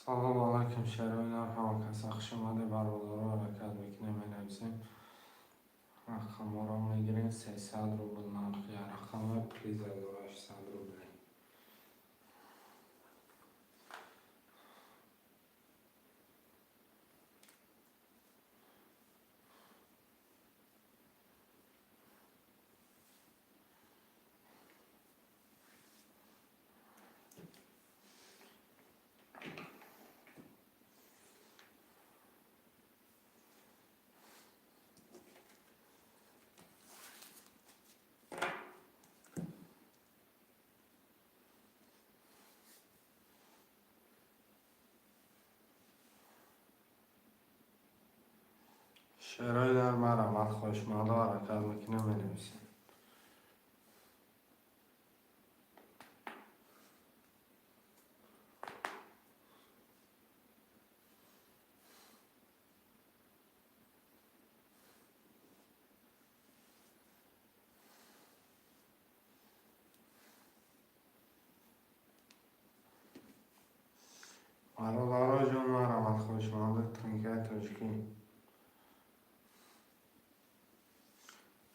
Салому алайкум, шерои нар, ҳама каса хуш омаде. Бародаро, ҳаракат мекунем, менависем, рақамҳоро мегирем. 300 рубл нархи рақама, приз 1800 рублей. Шерои нар, марҳамат, хоҳишмандо, ҳаракат мекунем, менависем. Бародаро ҷон, марҳамат, хоҳишмандо, тринкаи тоҷикӣ,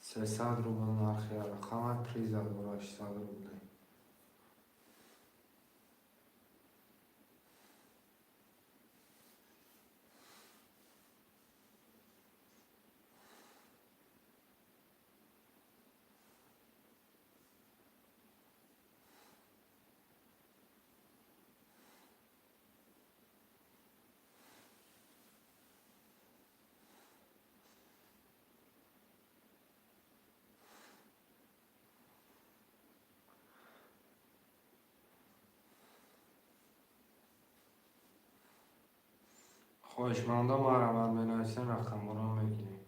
300 рубл нархи рақама, приз 1800 рублей. Хоҳишмандо, марҳамат, менависем, рақамҳоро мегирем.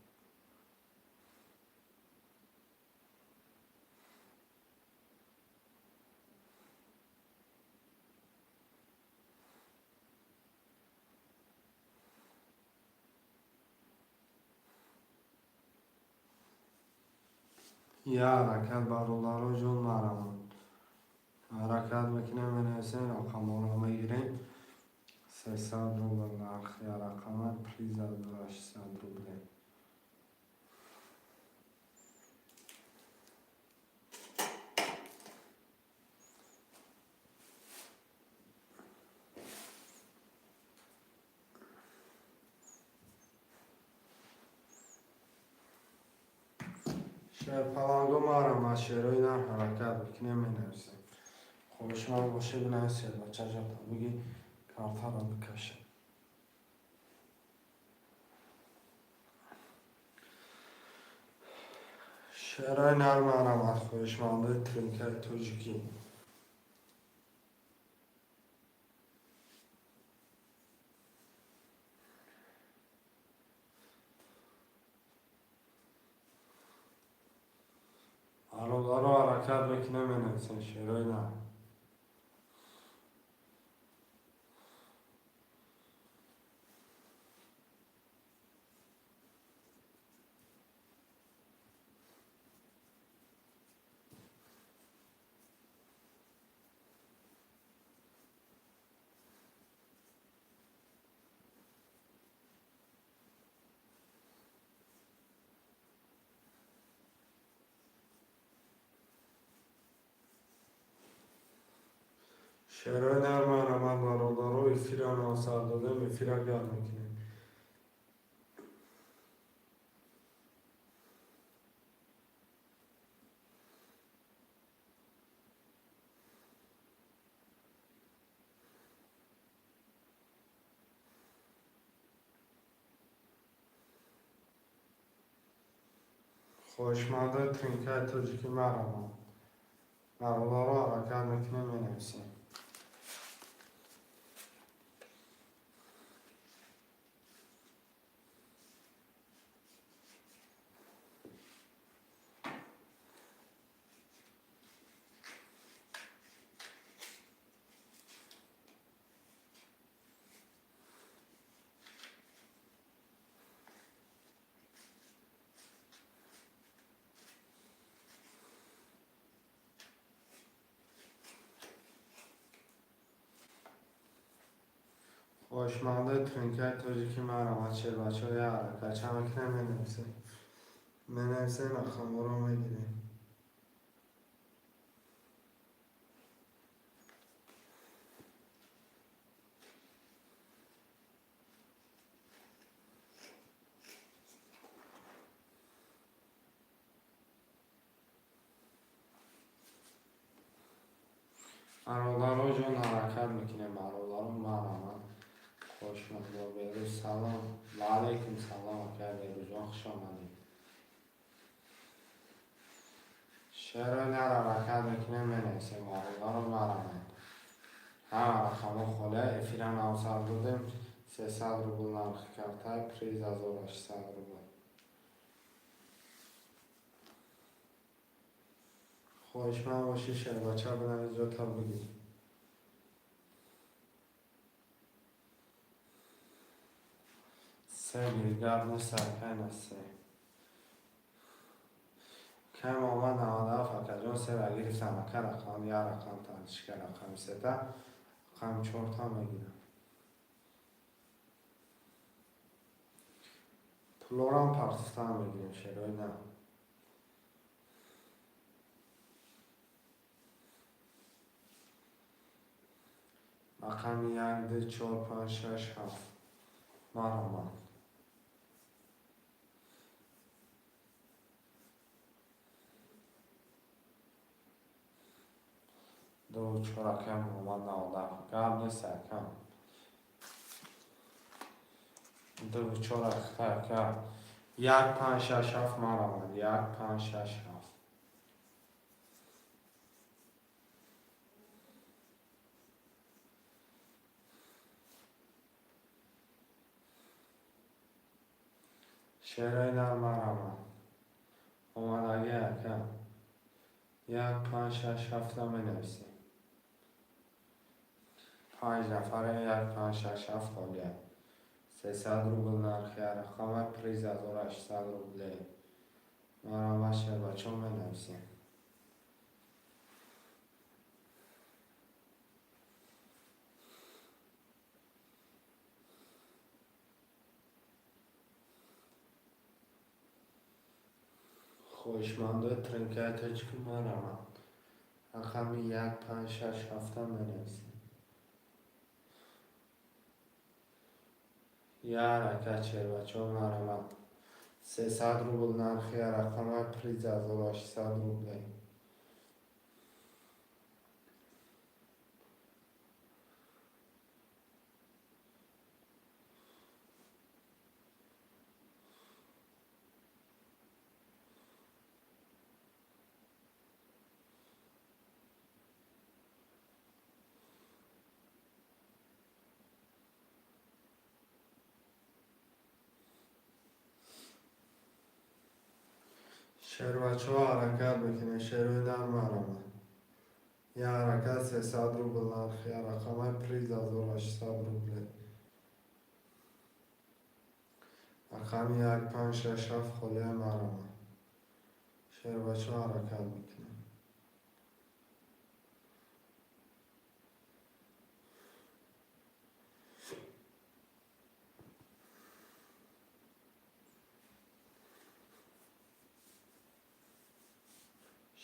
Я ҳаракат, бародаро ҷон, марҳамат, ҳаракат мекунем, менависем, рақамҳоро мегирем. 300 рубл нархи рақама, приз 1800 рублей. Шерпаланго, марҳамат, шерои нар, ҳаракат мекунем, менависем. Хоҳишманд бошед, бинависед, бачаҷата биги, картаро бикашед. Шерои нар, марҳамат, хоҳишмандои тринкаи тоҷикӣ. Бародаро, ҳаракат мекунем, менависем, шерои нар. Шерои нар, марҳамат, бародаро, эфира навсар додем, эфира гарм мекунем. Хоҳишмандои тринкаи тоҷикӣ, марҳамат, бародаро, ҳаракат мекунем, менависем. Хоҳишмандои тринкаи тоҷикӣ, марҳамат, шербачаҳо, як ҳаракатча мекунем, менависем. Менависем, рақамҳоро мегирем. Бародаро ҷон, ҳаракат мекунем, бародаро, марҳамат. Хоҳишмандо. Берӯз, салом. Ва алайкум салом, ака Берӯзҷон, хуш омадед. Шерои нар ҳаракат мекунем, менависем, бародаро, марҳамат. Ҳама рақамҳо холия, эфира навсар додем, 300 рубл нархи картай, приз 1800 рубл. Хоҳишманд бошӣ, шербача, бинавис, ҷота бигир. Се гир, гап нест, акай, се. Кай Муҳаммад 97, акаҷон, сера гирифтам, ака, рақам як рақам танишка, рақами сета, рақами чорта мегирам. Пулорам партофтан мегирем, шерои на. Рақами як, ду, чор, панҷ, шаш, ҳафт. Марҳамат. Ду, чор, акай Муҳаммад 97. Гап нест, акам. Ду, чор, ака. Як, панҷ, шаш, ҳафт, марҳамат. Як, панҷ, шаш, ҳафт. Шерои нар, марҳамат. Омадагӣ, ака. Як, панҷ, шаш, ҳафта менависем. Панҷ нафаре, як, панҷ, шаш, ҳафт холия. 300 рубл нархи рақама, приз 1800 рубле. Марҳамат, шербачаҳо, менависем. Хоҳишмандои тринкаи тоҷикӣ, марҳамат. Рақами як, панҷ, шаш, ҳафта менависем. Як ҳаракат, шербачаҳо, марҳамат. 300 рубл нархи рақама, приз 1800 рубле. Шербачаҳо, ҳаракат мекунем, шерои нар, марҳамат. Як ҳаракат, 300 рубл нархи рақамаи, приз 1800 рубле. Рақами як, панҷ, шаш, ҳафт холия, марҳамат. Шербачаҳо, ҳаракат мекунем.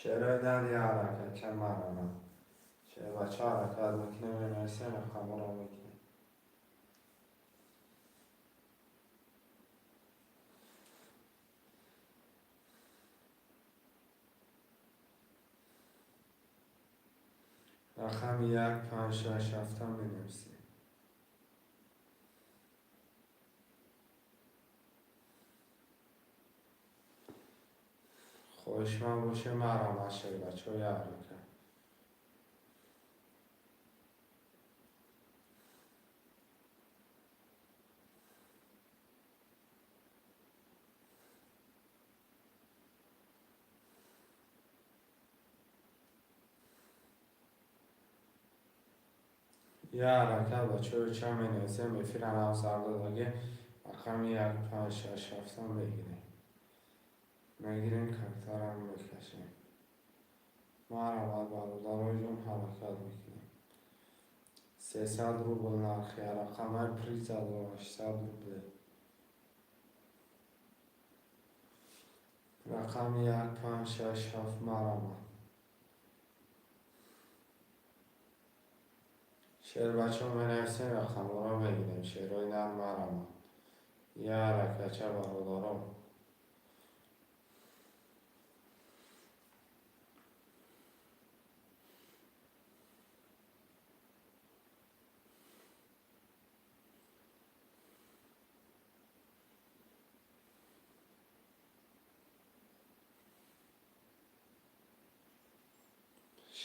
Шерои нар, як ҳаракатча, марҳамат. Шербачаҳо, ҳаракат мекунем, менависем, рақамҳоро мегирем. Рақами як, панҷ, шаш, ҳафта менависем. Хоҳишманд бошем, марҳамат, шербачаҳо, як ҳаракат. Як ҳаракат, бачаҳо, чанд менависем, эфира нав сар додагӣ, рақами як, панҷ, шаш, ҳафта мегирем. Мегирем, картарам мекашем. Марҳамат, бародарои ҷон, ҳаракат мекунем. 300 рубл нархи рақамаи, приз 1800 рубле. Рақами як, панҷ, шаш, ҳафт, марҳамат. Шербачо, менависем, рақамҳоро мегирем. Шерои нар, марҳамат. Я ҳаракатча, бародарон.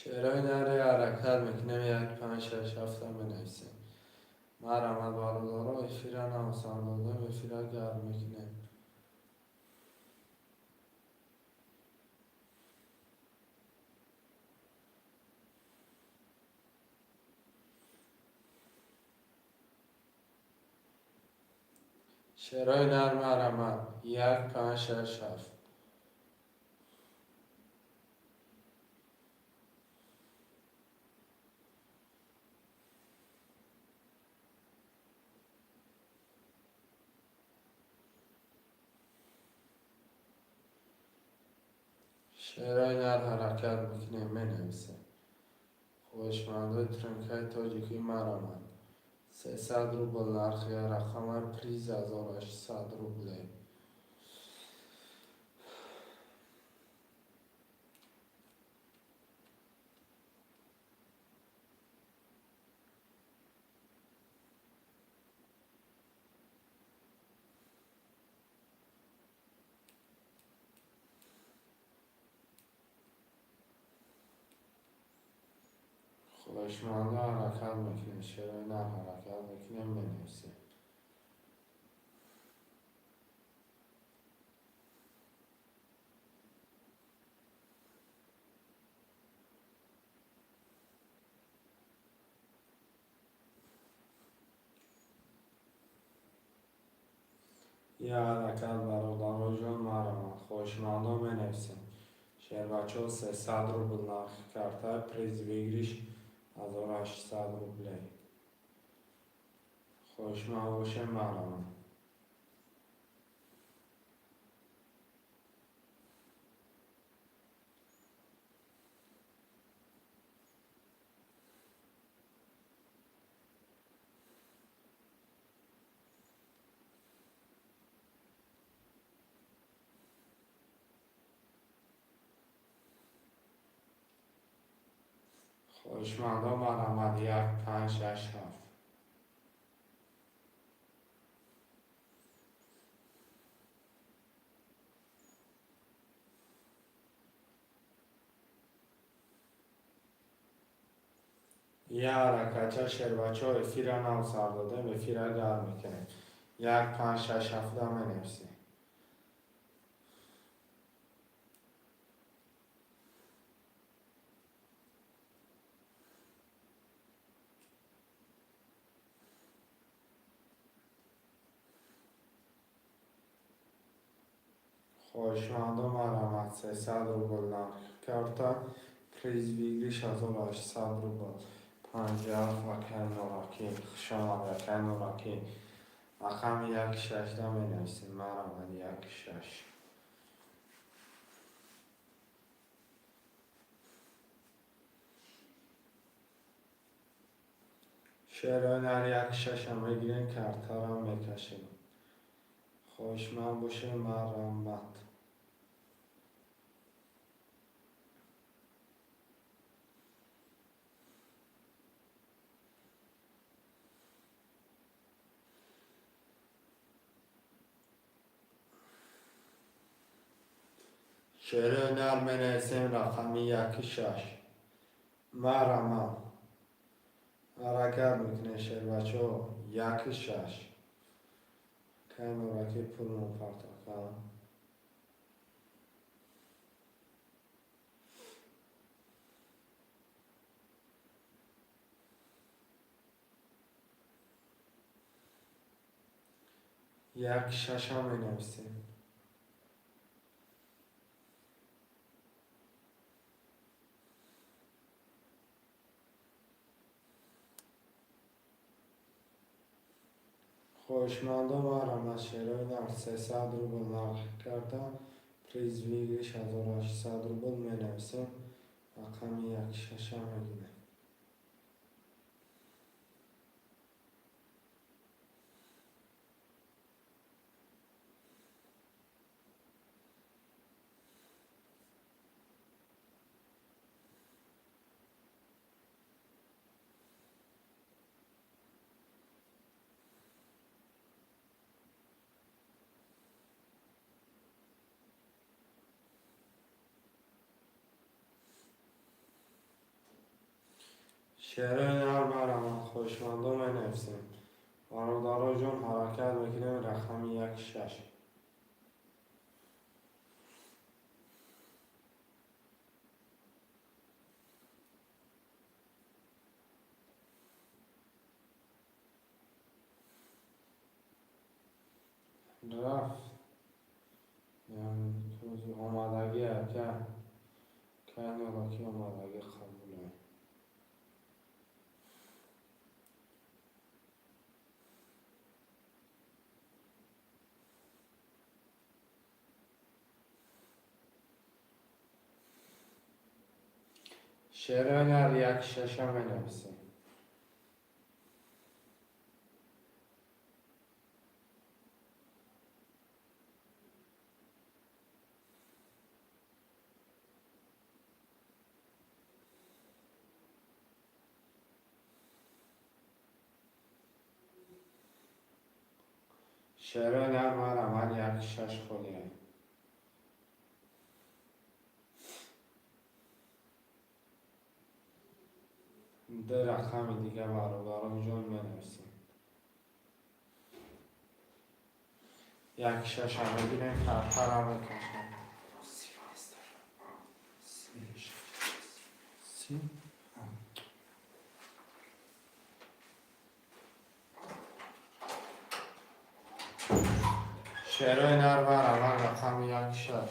Шерои наре ҳаракат мекунем, як, панҷ, шаш, ҳафта менависем. Марҳамат, бародаро, эфира навсар додем, эфира гарм мекунем. Шерои нар, марҳамат, як, панҷ, шаш, ҳафт. Шерои нар ҳаракат мекунем, менависем. Хоҳишмандои тренкаи тоҷикӣ, марҳамат. 300 рубл нархи рақамаи, приз 1800 рубле. Хоҳишмандо, ҳаракат мекунем, шерои нар ҳаракат мекунем, менависем. Я ҳаракат, бародароҷон, марҳамат. Хоҳишмандо, менависем. Шербачо, 300 рубл нархи карта, приз выигрыш 1800 рублей. Хоҳишманд бошем, марҳамат. Хоҳишмандо, марҳамат, як, панҷ, шаш, ҳафт. Я ҳаракатча, шербачо, эфира нав сар додем, эфира гарм мекунем. Як, панҷ, шаш, ҳафта менависем. Хоҳишмандо, марҳамат, 300 рубл нархи карта, приз выигрыш 1800 рубл. 57, акай Норакӣ, хушомад, акай Норакӣ. Рақами як, шашда менависем, марҳамат, як, шаш. Шерои нар, як, шаша мегирем, картарам мекашем. Хоҳишманд бошем, марҳамат. Шерои нар менависем, рақами яки, шаш. Марҳамат. Ҳаракат мекунем, шербачо, яки, шаш. Кай Норакӣ пулмо партофтам. Як, шаша менависем. Хоҳишмандо, марҳамат, шерои нар, 300 рубл нархи карта, приз выигрыш 1800 рубл. Менависем, рақами як шаша мегирем. Шерои нар, марҳамат, хоҳишмандо, менависем. Бародаро ҷон, ҳаракат мекунем, рақами як шаш. Рафт омадагӣ, ака, кайнолаки омадагӣ қабулай. Шерои нар, як шаша менависем. Шерои нар, марҳамат, як шаш холия. Ду рақами дига, бародарон ҷон, менависем. Як шаша мегирем, картара мекашем. Си. Шерои нар, марҳамат, рақами як шаш.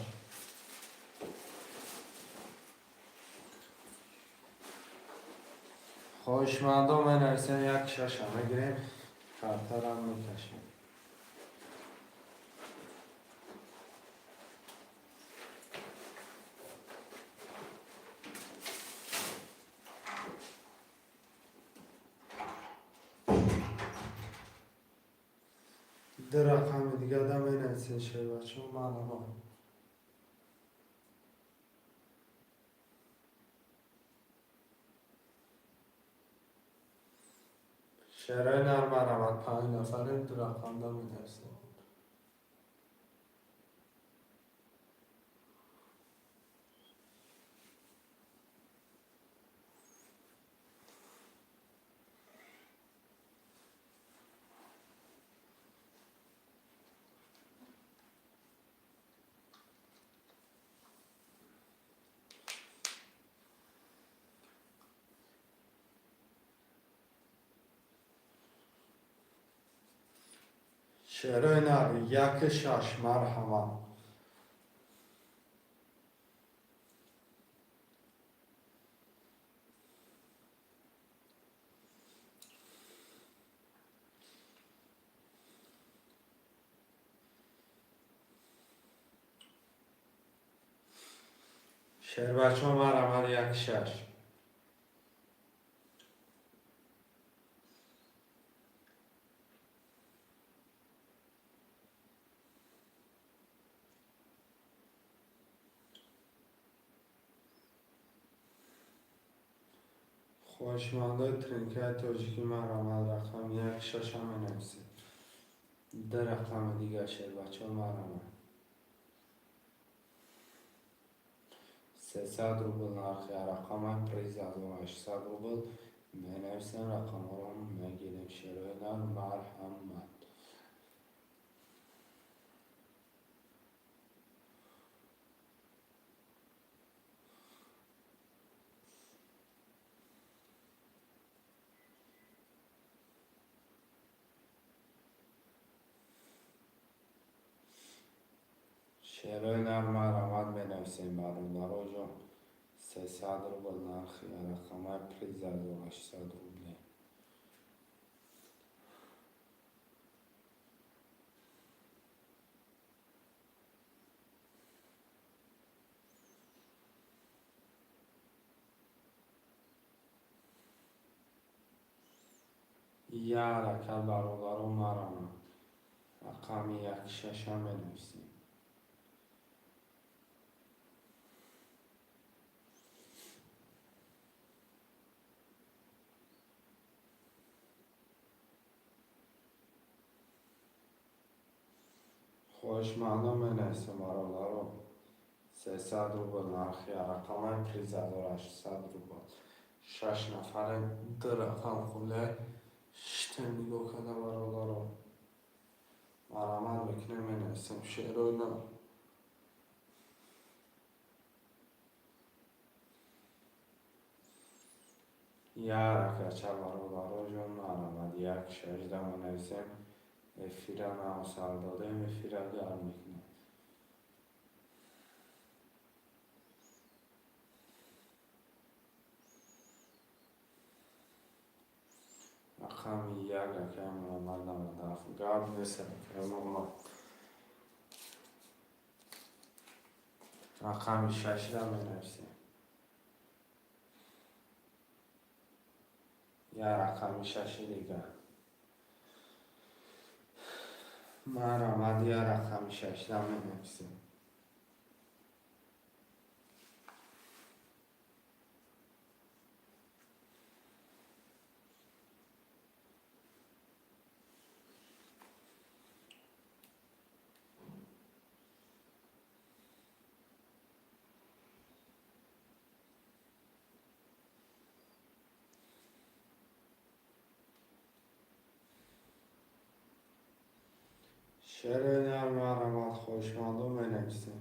Хоҳишмандо, менависем, як шаша мегирем, картарам мекашем. Ду рақами дигада менависем, шербачо, марҳамат. Шерои нар, марҳамат, панҷ нафарем, ду рақамда менависем. Шерои нар, як шаш, марҳамат. Шербачо, марҳамат, як шаш. Хоҳишмандои тринкаи тоҷикӣ, марҳамат, рақами як шаша менависед. Ду рақами дига, шербачо, марҳамат. 300 рубл нархи рақама, приз 1800 рубл. Менависем, рақамҳоро мегирем. Шерои нар, марҳамат. Шерои нар, марҳамат, менависем, бародаро ҷон. 300 рубл нархи рақамаи, приз 1800 рубле. Я ҳаракат, бародаро, марамад. Рақами як шаша менависем. Хоҳишмандон, менависем, бародаро. 300 рубл нархи рақамай, приз 1800 рубл. Шаш нафарем, ду рақам хуле штем. Нигоҳ карда, бародаро, марамат мекунем, менависем, шеърои на. Як ракача, бародаро ҷон, марамат, як шажда менависем. Эфира нав сар додем, эфира гарм мекунем. Рақами як, акай Муҳаммад, 97. Гап нест, акай Муҳаммад. Рақами шашра менависем. Як рақами шаши дигар, марамад, як рақами шашра менависем. Шерои нар, марамад, хоҳишмандон, менависем.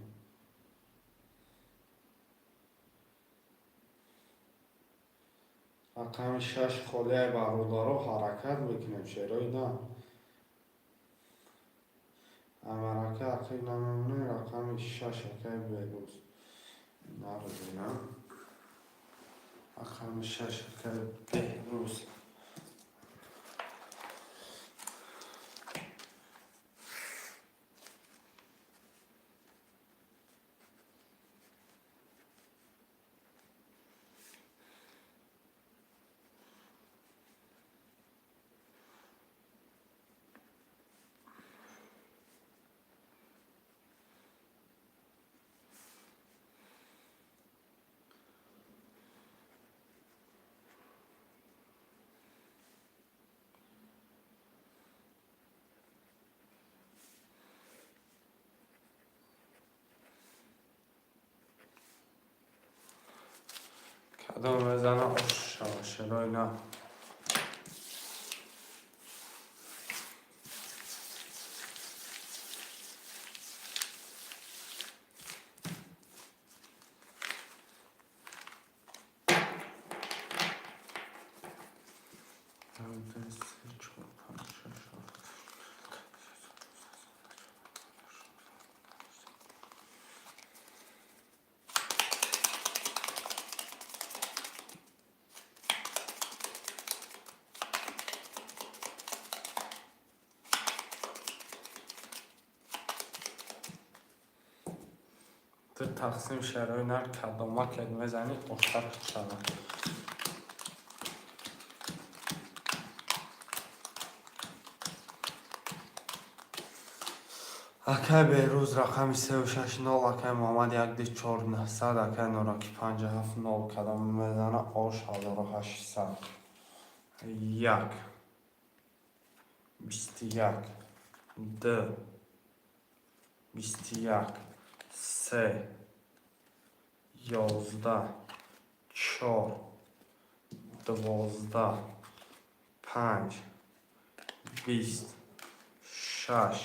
Рақами шаш холияи, бародаро, ҳаракат мекунем, шерои на. Амарака ақиб намемонем. Рақами шаш, акай Берӯз, нарӯзинам. Рақами шаш, акай Беҳрӯз. Кадом мезана, ош шерои на. Ду, се, чор, панҷ, шаш, ҳафт. Ду тақсим, шарои нар, кадома кед мезанӣ, оштар шавад. Акай Беҳрӯз, рақами сеу шаш нол, акай Муҳаммад, як ду чор наҳсад, акай Нораки, 57 нол. Кадом мезана, ош 1800. Як, 21, ду, 21, се, 11, чор, 12, панҷ, 20, шаш,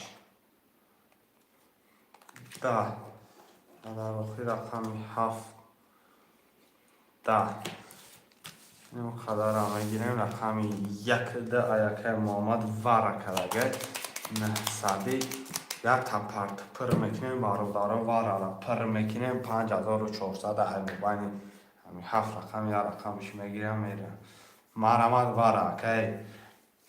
10 ва дар охир рақами ҳафт, 10. Ин қадарро мегирем. Рақами як д аякаи Муҳаммад вара кардагай наҳсади. Якта парт пур мекунем, бародаро, варара пур мекунем. 5400 ай мобайни ҳафт рақам як рақамш мегирам, мерам. Марамад, вара, акай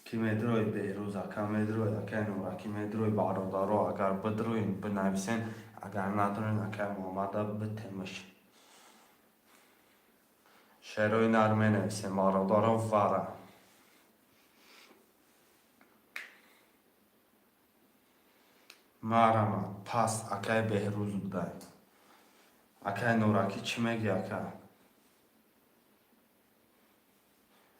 ки медрои, Беҳрӯз ака медрои, акай Нураки медрои. Бародаро, агар бидроин, бинависен, агар надроин, акай Муҳаммада битемаш. Шерои нар, менависем, бародаро, вара. Марама пас, акай Беҳрӯз будай. Акай Нуракӣ, чӣ мегӣ, ака?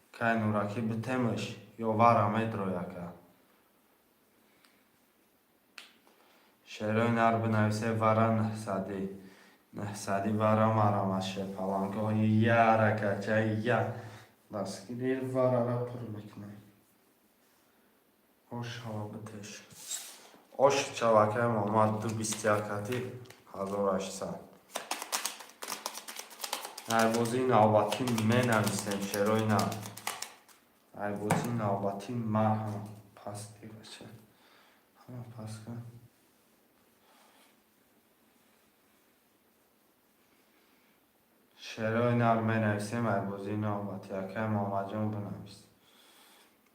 Акай Нуракӣ, битемаш ё вара медрой, ака? Шерои нар бинависе, вара 900, 900 вара, марама шерпаланго я ҳаракатча, я дастгири варара пур мекунем. Ош ҳава битеш. Ош чавакай Муҳаммад, ду 21 ати 1800. Айбозии навбатӣ менависем, шерои нар. Айбозии навбатӣ, марҳама пас бача. Ҳама пас кун. Шерои нар менависем айбозии навбатӣ. Акай Муҳаммадҷон, бинавис.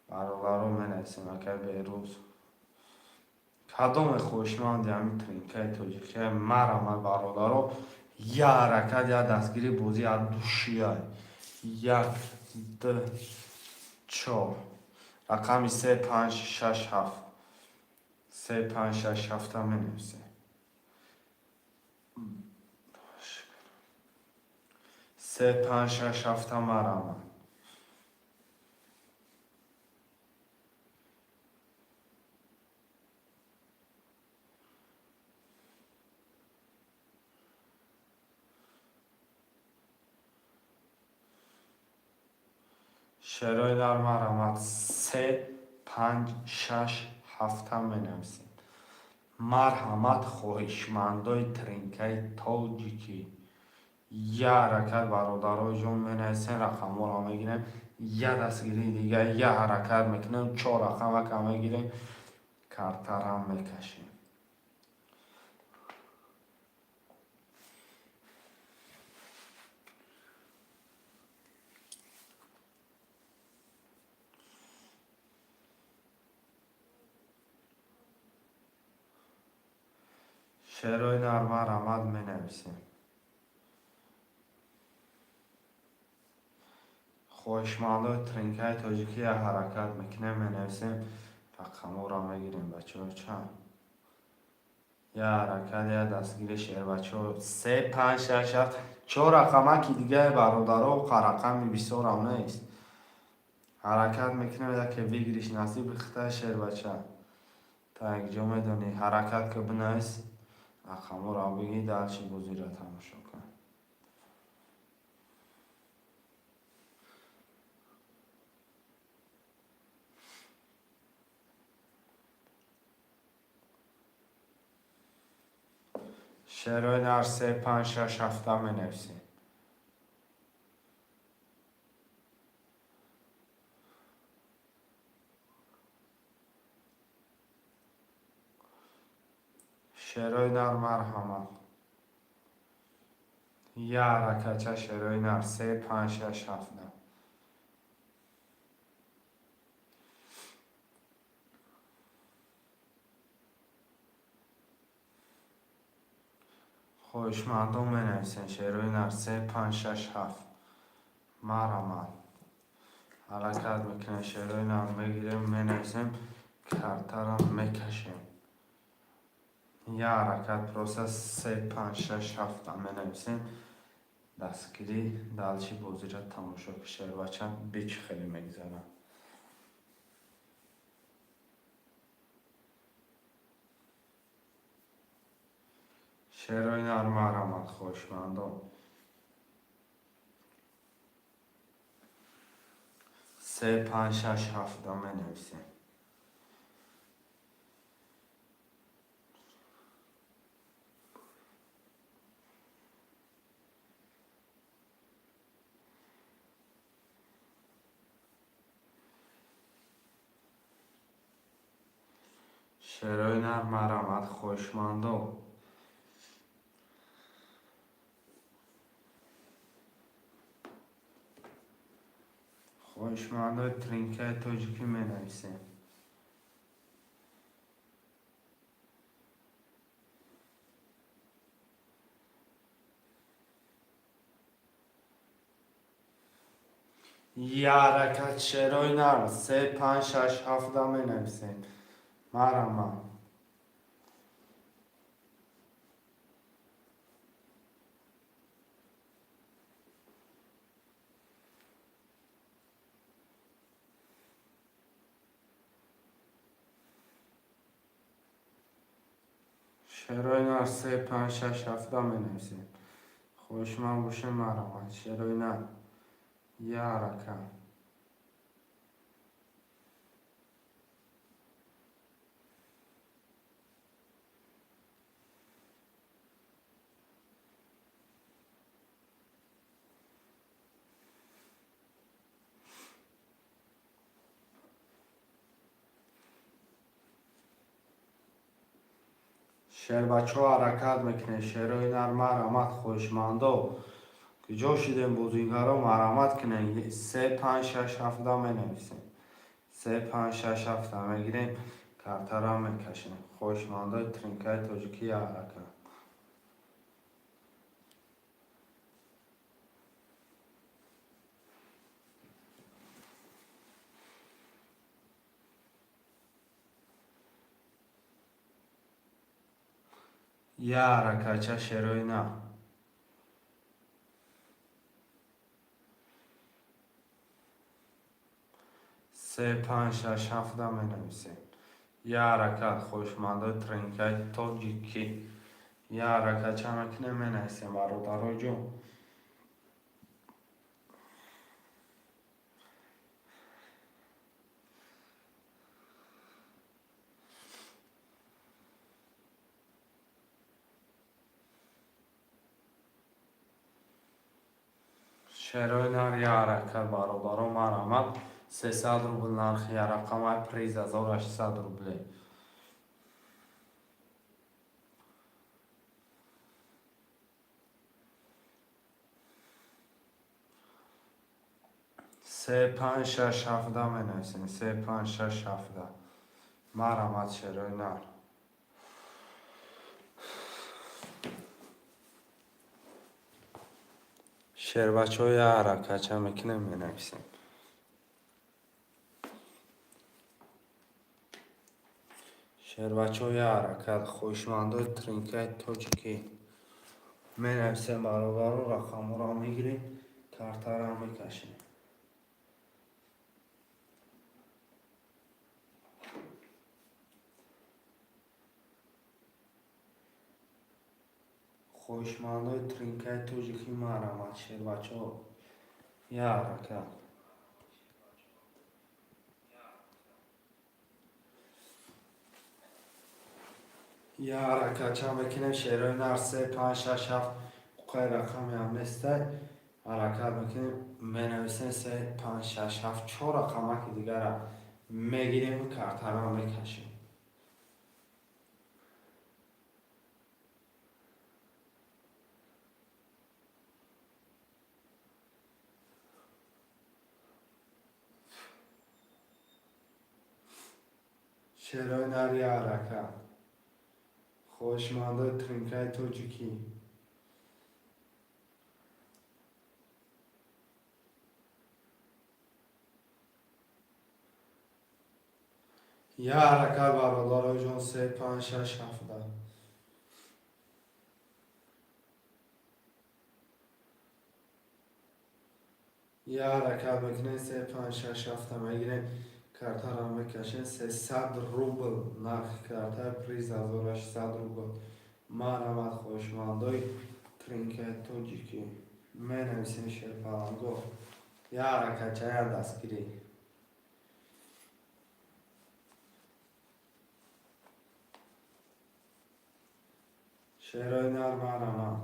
Бародаро, менависем, акай Беҳрӯз. Кадоме хоҳишманди ҳамин тринкаи тоҷикия, марама, бародаро, я ҳаракат, я дастгири, бозӣ аз душияй. Як, ду, чор. Рақами се, панҷ, шаш, ҳафт. Се, панҷ, шаш, ҳафта менависем. Се, панҷ, шаш, ҳафта, марама. Шерои нар, марҳамат, се, панҷ, шаш, ҳафта менависем. Марҳамат, хоҳишмандои тринкаи тоҷикӣ. Я ҳаракат, бародарои ҷон, менависем, рақамҳоро мегирем. Я дастгирии дига, я ҳаракат мекунем, чор рақамака мегирем, картарам мекашем. Шерои нар, марҳамат, менависем. Хоҳишмандои тринкаи тоҷикӣ, як ҳаракат мекунем, менависем, рақамҳоро мегирем, бачаҳо, чанд? Я ҳаракат, я дастгири, шербачаҳо, се, панҷ, шаш, ҳафт, чор рақамаки дигаи, бародаро, рақами бисёрам нест. Ҳаракат мекунем, яке выигрыш насиби хитай, шербача. Та якҷо медонӣ, ҳаракат ки, бинавис, рақамҳоро бигир, дальше бозиро тамошо кун. Шерои нар, се, панҷ, шаш, ҳафта менависем. Шерои нар, марҳамат. Я ҳаракатча, шерои нар, се, панҷ, шаш, ҳафта. Хоҳишмандон менависем, шерои нар, се, панҷ, шаш, ҳафт. Марҳамат. Ҳаракат мекунем, шерои нар мегирем, менависем, картаро мекашем. Я ҳаракат, просто се, панҷ, шаш, ҳафта менависем. Дастгирӣ, дальше бозиро тамошо ки, шербача, бичи хеле мегзарад. Шерои нар, марҳамат, хоҳишмандон. Се, панҷ, шаш, ҳафта менависем. Шерои нар, марҳамат, хоҳишмандон. Хоҳишмандои тринкаи тоҷикӣ менависем. Я ҳаракат, шерои нар, се, панҷ, шаш, ҳафта менависем. Марҳамат. Шерои нар се, панҷ, шаш, ҳафта менависем. Хоҳишманд бошем, марҳамат. Шерои нар я ҳаракат. Шербачаҳо, ҳаракат мекунед. Шерои нар, марҳамат, хоҳишмандо. Куҷо шудем, бозигаро? Марҳамат кунед. Се, панҷ, шаш, ҳафта менависем. Се, панҷ, шаш, ҳафта мегирем, картара мекашем. Хоҳишмандои тринкаи тоҷикӣ, ҳаракат. Я ҳаракатча, шерои нар. Се, панҷ, шаш, ҳафта менависем. Я ҳаракат, хоҳишмандои тринкаи тоҷикӣ. Я ҳаракатча мекунем, менависем, бародарои ҷон. Шерои нар, я ҳаракат, бародаро, марҳамат. 300 рубл нархи рақамай, приз 1800 рубле. Се, панҷ, шаш, ҳафта менависем. Се, панҷ, шаш, ҳафта. Марҳамат, шерои нар. Шербачаҳо, я ҳаракатча мекунем, менависем. Шербачаҳо, я ҳаракат, хоҳишмандои тринкаи тоҷикӣ. Менависем, бародаро, рақамҳоро мегирем, картаро мекашем. Хоҳишмандои тринкаи тоҷикӣ, марҳамат, шербачаҳо. Я ҳаракат. Я ҳаракатча мекунем, шерои нар, се, панҷ, шаш, ҳафт. Уқай рақамеам нестай. Ҳаракат мекунем, менависем се, панҷ, шаш, ҳафт. Чор рақамаки дигара мегирему картаро мекашем. Шерои нар, я ҳаракат. Хоҳишмандои тринкаи тоҷикӣ. Я ҳаракат, бародарои ҷон, се, панҷ, шаш, ҳафта. Я ҳаракат мекунем, се, панҷ, шаш, ҳафта мегирем, картаро мекашем. 300 рубл нархи карта, приз 1800 рубл. Марҳамат, хоҳишмандои тринкаи тоҷикӣ. Менависем, шерпаланго. Я ҳаракатча, я дастгирӣ. Шерои нар, марҳамат.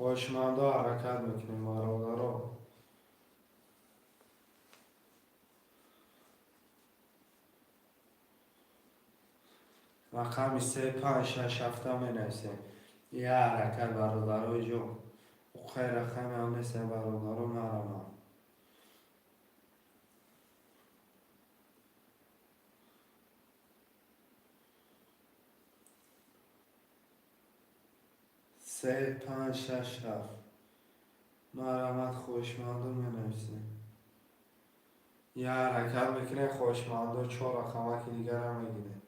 Хоҳишмандо, ҳаракат мекунем, бародаро. Рақами се, панҷ, шаш, ҳафта менависем. Я ҳаракат, бародарои ҷон. Уқай рақамеам нестем, бародаро, марҳамат. Се, панҷ, шаш, ҳафт. Марҳамат, хоҳишмандо, менависем. Я ҳаракат мекунем, хоҳишмандо, чор рақамаки дигара мегирем.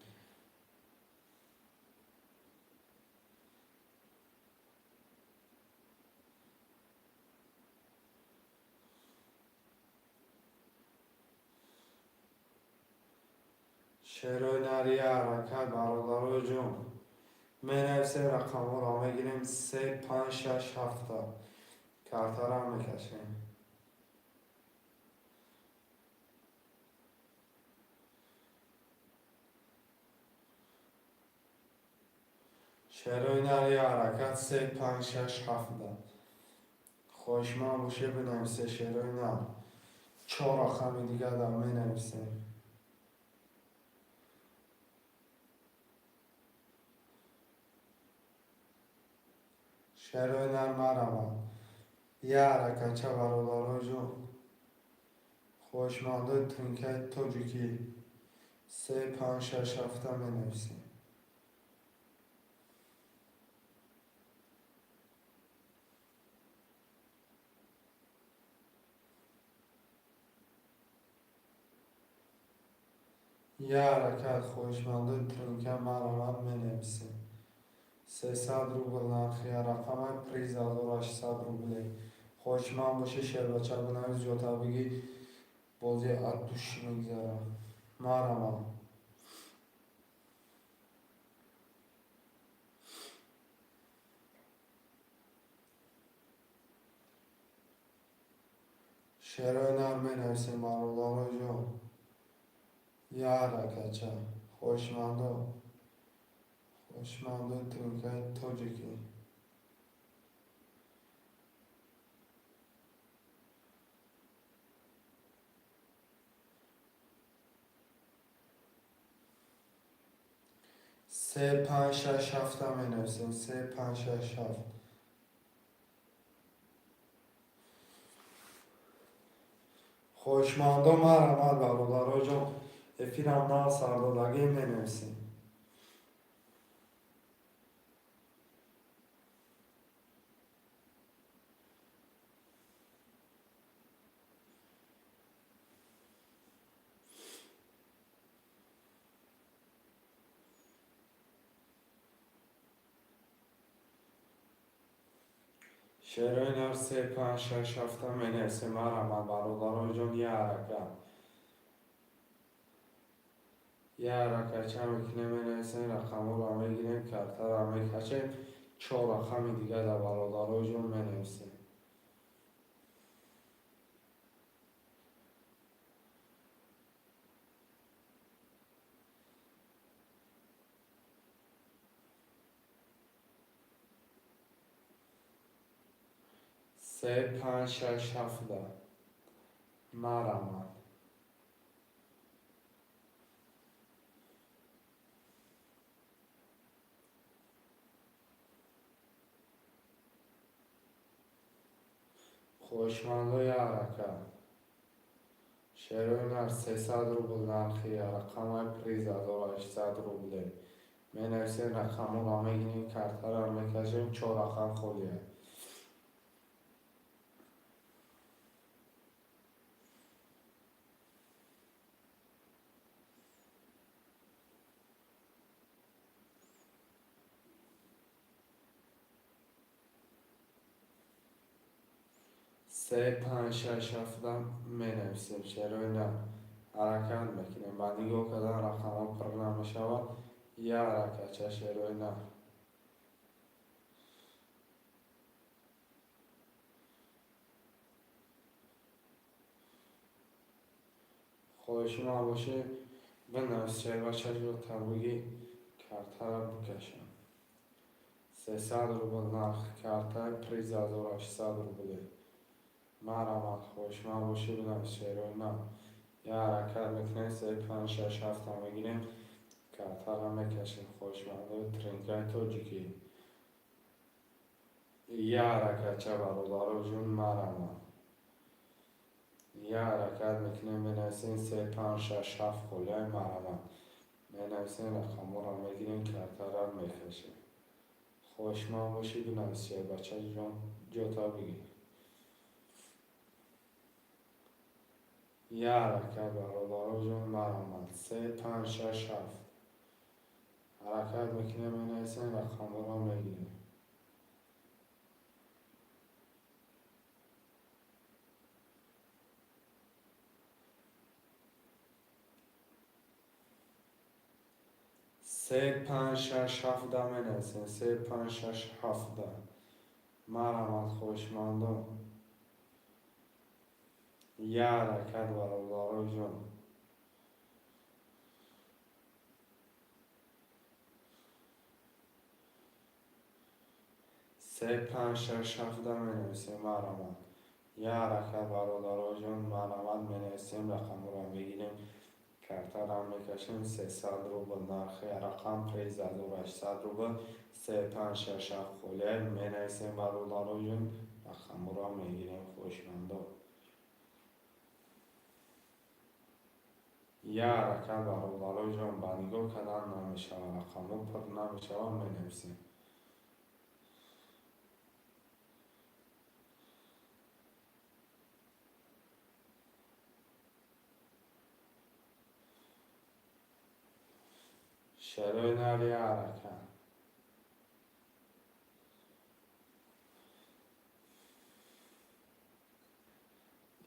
Шерои нар, як ҳаракат, бародарои ҷон. Менависем, рақамҳоро мегирем: се, панҷ, шаш, ҳафта. Картара мекашем. Шерои нар, як ҳаракат: се, панҷ, шаш, ҳафта. Хоҳишманд боше, бинависе, шерои нар. Чор рақами дигар дар менависем. Шерои нар, маравад. Як ҳаракатча, бародарои ҷон. Хоҳишмандои тринкаи тоҷикӣ, се, панҷ, шаш, ҳафта менависем. Як ҳаракат, хоҳишмандои тринка, маравад, менависем. 300 рубл нархи рақамай, приз 1800 рубле. Хоҳишманд бошӣ, шербача, бинавис, ҷота бигӣ, бозӣ от души мегзарад. Маравад. Шерои нар менависем, бародарои ҷон. Як ҳаракатча. Хоҳишмандо. Хоҳишмандои тринкаи тоҷикӣ. Се, панҷ, шаш, ҳафта менависем. Се, панҷ, шаш, ҳафт. Хоҳишмандо, марҳамат, бародарои ҷон. Эфирам нав сардодагӣ, менависем. Шерои нар, се, панҷ, шаш, ҳафта менависем. Марҳамат, бародарои ҷон, як ҳаракат. Як ҳаракатча мекунем, менависем, рақамҳоро мегирем, картаро мекашем, чор рақами дигар дар, бародарои ҷон, менависем. Се, панҷ, шаш, ҳафта. Марамад. Хоҳишмандои ҳаракат. Шерои нар, 300 рубл нархи рақамай, приз 1800 рубле. Менависем, рақамҳоро мегирем, картаро мекашем, чор рақам холия. Се, панҷ, шаш, ҳафта менависем, шерои нар. Ҳаракат мекунем. Ба нигоҳ кардан рақамҳо пур намешавад. Як ҳаракатча, шерои нар. Хоҳишманд бошӣ, бинавис, шербача, ҷота бигӣ, картаро бикашам. 300 рубл нарх карта, приз 1800 рубле. Марҳамат, хоҳишманд бошӣ, бинавис, шерои нар. Як ҳаракат мекунем, се, панҷ, шаш, ҳафта мегирем, картаро мекашем. Хоҳишмандои тринкаи тоҷикӣ. Як ҳаракатча, бародаро ҷон, марҳамат. Як ҳаракат мекунем, менависем: се, панҷ, шаш, ҳафт холияи, марҳамат. Менависем, рақамҳоро мегирем, картаро мекашем. Хоҳишманд бошӣ, бинавис, шербача ҷон, ҷота бигир. Як ҳаракат, бародаро ҷон, марҳамат. Се, панҷ, шаш, ҳафт. Ҳаракат мекунем, менависем, рақамҳоро мегирем. 3 5 6 7 менависем. 3 5 6 7. Марҳамат, хоҳишмандон. Як ҳаракат, бародароҷон. 3 5 6 7 менависем. Марҳамат. Як ҳаракат, бародароҷон, марҳамат, менависем, рақамҳоро мегирем. Картаро мекашем. 300 рубл нархи рақам, приз 1800 рубл. 3 5 6 7 холия менависем, бародароҷон, рақамҳоро мегирем, хоҳишмандон. Як ҳаракат, бародароҷон, ба нигоҳ кардан намешавад, рақамҳо пур намешавад, менависем. Шерои нар, як ҳаракат.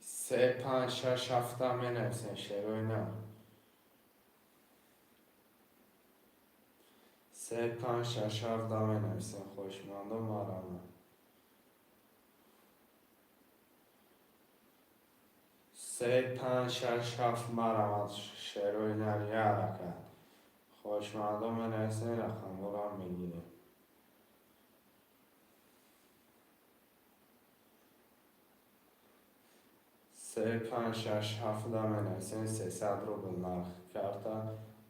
3 5 6 7 менависем, шерои нар. 3 5 6 7 менависем, хоҳишмандон, марҳамат. 3 5 6 7, марҳамат, шерои нар, як ҳаракат. Хоҳишмандон, менависем, рақамҳоро мегирем. 3 5 6 7 менависем. 300 рубл нархи карта,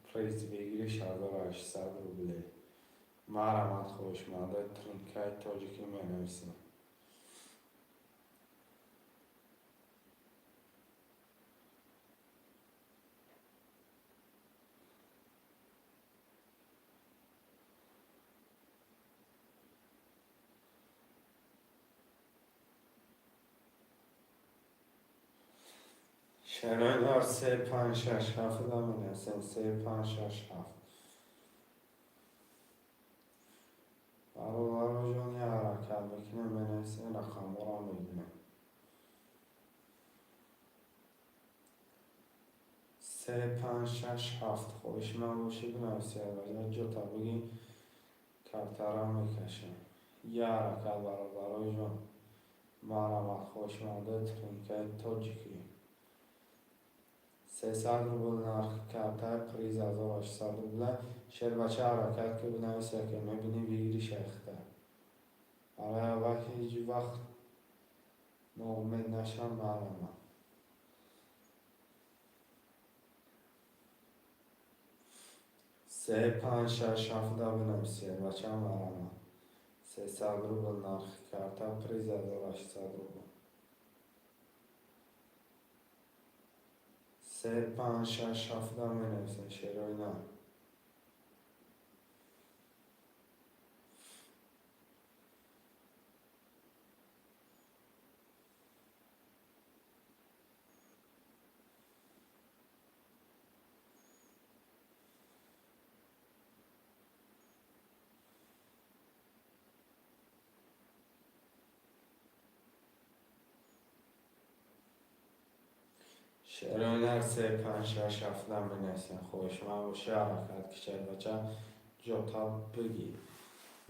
приз выигрыш 1800 рублей. Марҳамат, хоҳишмандои тринкаи тоҷикӣ, менависем. Шерои нар, 3 5 6 7 менависем. 3 5 6 7. Бародароҷон, як ҳаракат мекунем, менависем, рақамҳоро мегирем. 3 5 6 7. Хоҳишманд бошӣ, бинависӣ, ҷота бигӣ, картаро мекашем. Як ҳаракат, бародароҷон, марҳамат, хоҳишмандои тринкаи тоҷикӣ. 300 рубл нархи карта, приз 1800 рубла. Шербача, ҳаракат ки, бинавис, яке мебинӣ, выигрыш айхта. Барои аввал ҳеҷ вақт ноумед нашав, марҳамат. 3 5 6 7 бинавис, шербача, марҳамат. 300 рубл нархи карта, приз 1800 рубл. 3 5 6 7 менависем, шерои нар. Шерои нар, 3 5 6 7 менависем. Хоҳишманд бошӣ, ҳаракат ки, шербача, ҷота бигӣ.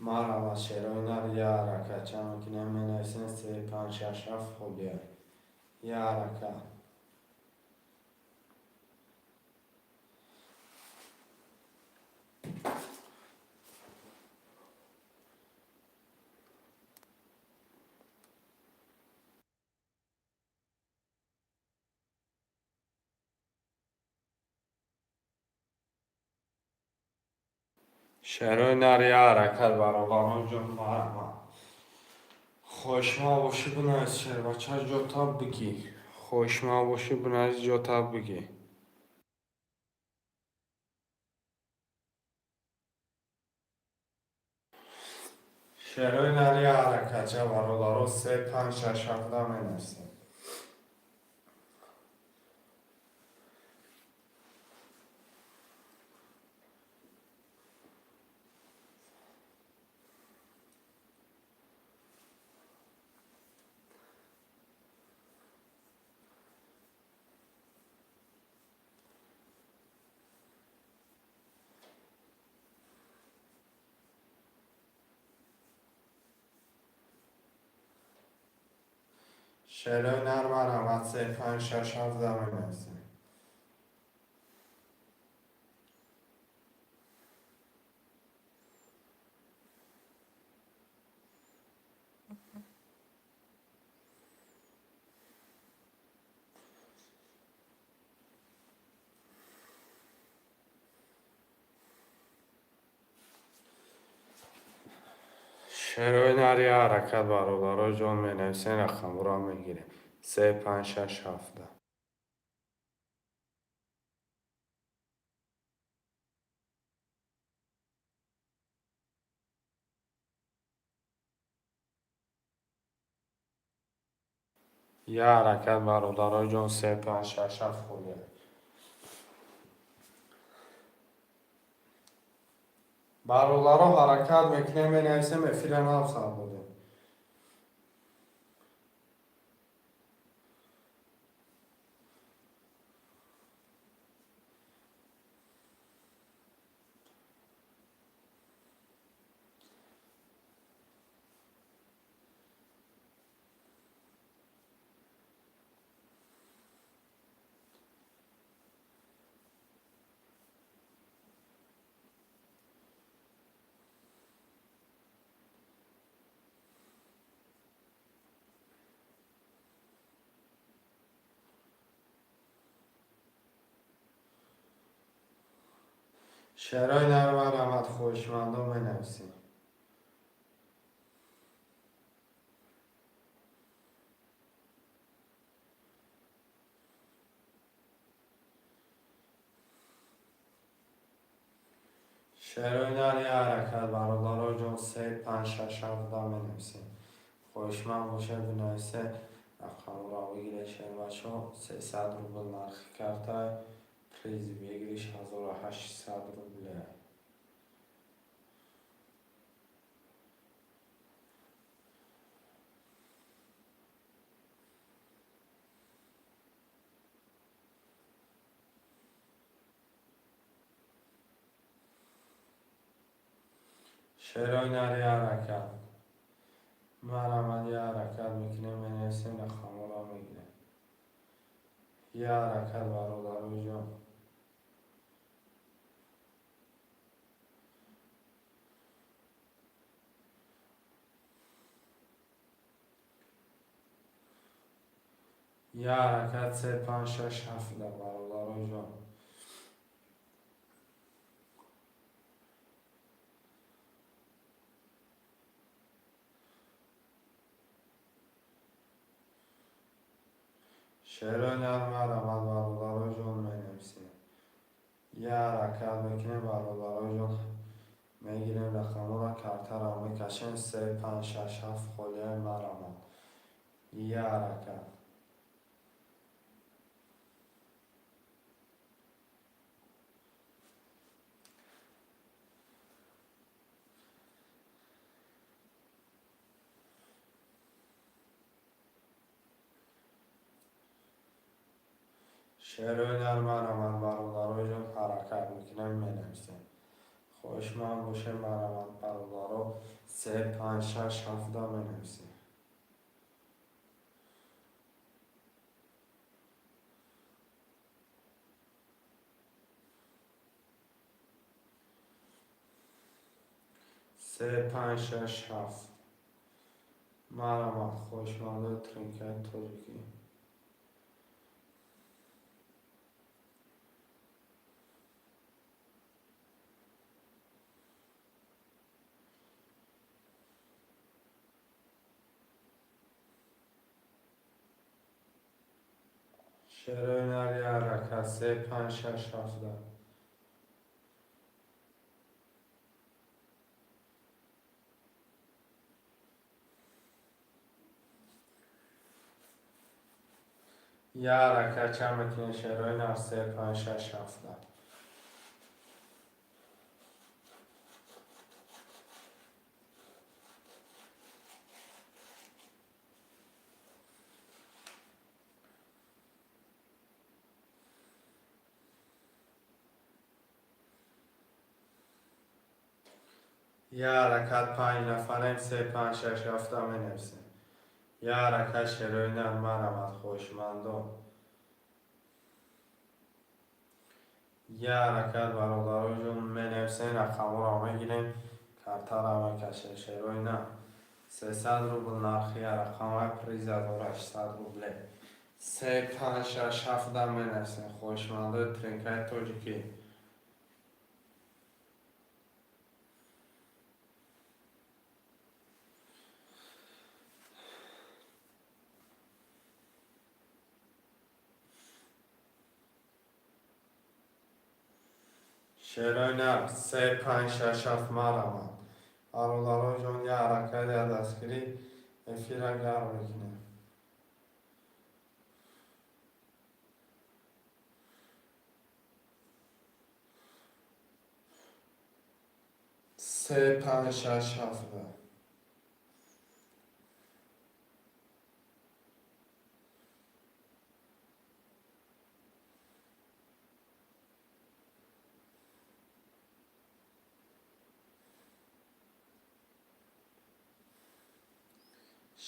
Марҳамат, шерои нар, як ҳаракат чанд мекунем, менависем. 3 5 6 7 холия. Як ҳаракат. Шерои нар, як ҳаракат, бародаронҷон, марҳамат. Хоҳишманд бошӣ, бинавис, шербача, ҷота бигӣ. Хоҳишманд бошӣ, бинавис, ҷота бигӣ. Шерои нар, як ҳаракатча, бародаро, 3 5 6 7 менависем. Шерои нар, марҳамат, се, панҷ, шаш, ҳафт менависем. Шерои нари ҳаракат, бародаро ҷон, менависем, рақамҳоро мегирем: се, панҷ, шаш, ҳафта. Я ҳаракат, бародаро ҷон, се, панҷ, шаш, ҳафт холия. Бародаро, ҳаракат мекунем, менависем, эфира нав сар додем. Шерои нар, марҳамат, хоҳишмандон, менависем. Шерои нар, я ҳаракат, бародаро ҷон, се, панҷ, шаш, ҳафта менависем. Хоҳишманд бошед, бинависе, рақамро бигиред. Шербачо, 300 рубл нархи картай, приз выигрыш 1800 рубля. Шерои нари ҳаракат, марҳамат, я ҳаракат мекунем, менависем, рақамҳоро мегирем. Я ҳаракат, бародарои ҷон. Я ҳаракат, се, панҷ, шаш, ҳафта, бародарои ҷон. Шерои нар, марҳамат, бародарои ҷон, менависем. Я ҳаракат мекунем, бародарои ҷон, мегирем рақамҳоро, картаро мекашем. Се, панҷ, шаш, ҳафт холияи, марҳамат, я ҳаракат. Шерои нар, марҳамат, бародарои ҷон, ҳаракат мекунем, менависем. Хоҳишманд бошем, марҳамат, бародаро, се, панҷ, шаш, ҳафта менависем. Се, панҷ, шаш, ҳафт, марҳамат, хоҳишмандои тринкаи тоҷикӣ. Шерои нари ҳаракат, се, панҷ, шаш, ҳафта. Я ҳаракат, чанд мекунем, шерои нар? Се, панҷ, шаш, ҳафта. Я ҳаракат, панҷ нафарем, се, панҷ, шаш, ҳафта менависем. Як ҳаракат, шерои нар, марамад, хоҳишмандон. Як ҳаракат, бародароҷон, менависем, рақамҳоро мегирем, картаро мекашем. Шерои нар, 300 рубл нархи як рақама, приз 1800 рубле. Се, панҷ, шаш, ҳафта менависем, хоҳишмандои тренкаи тоҷикӣ. Шерои нар, се, панҷ, шаш, ҳафт, марамад, бародароҷон. Як ҳаракат, як дастгирӣ, эфира гарм мекунем. Се, панҷ, шаш, ҳафта.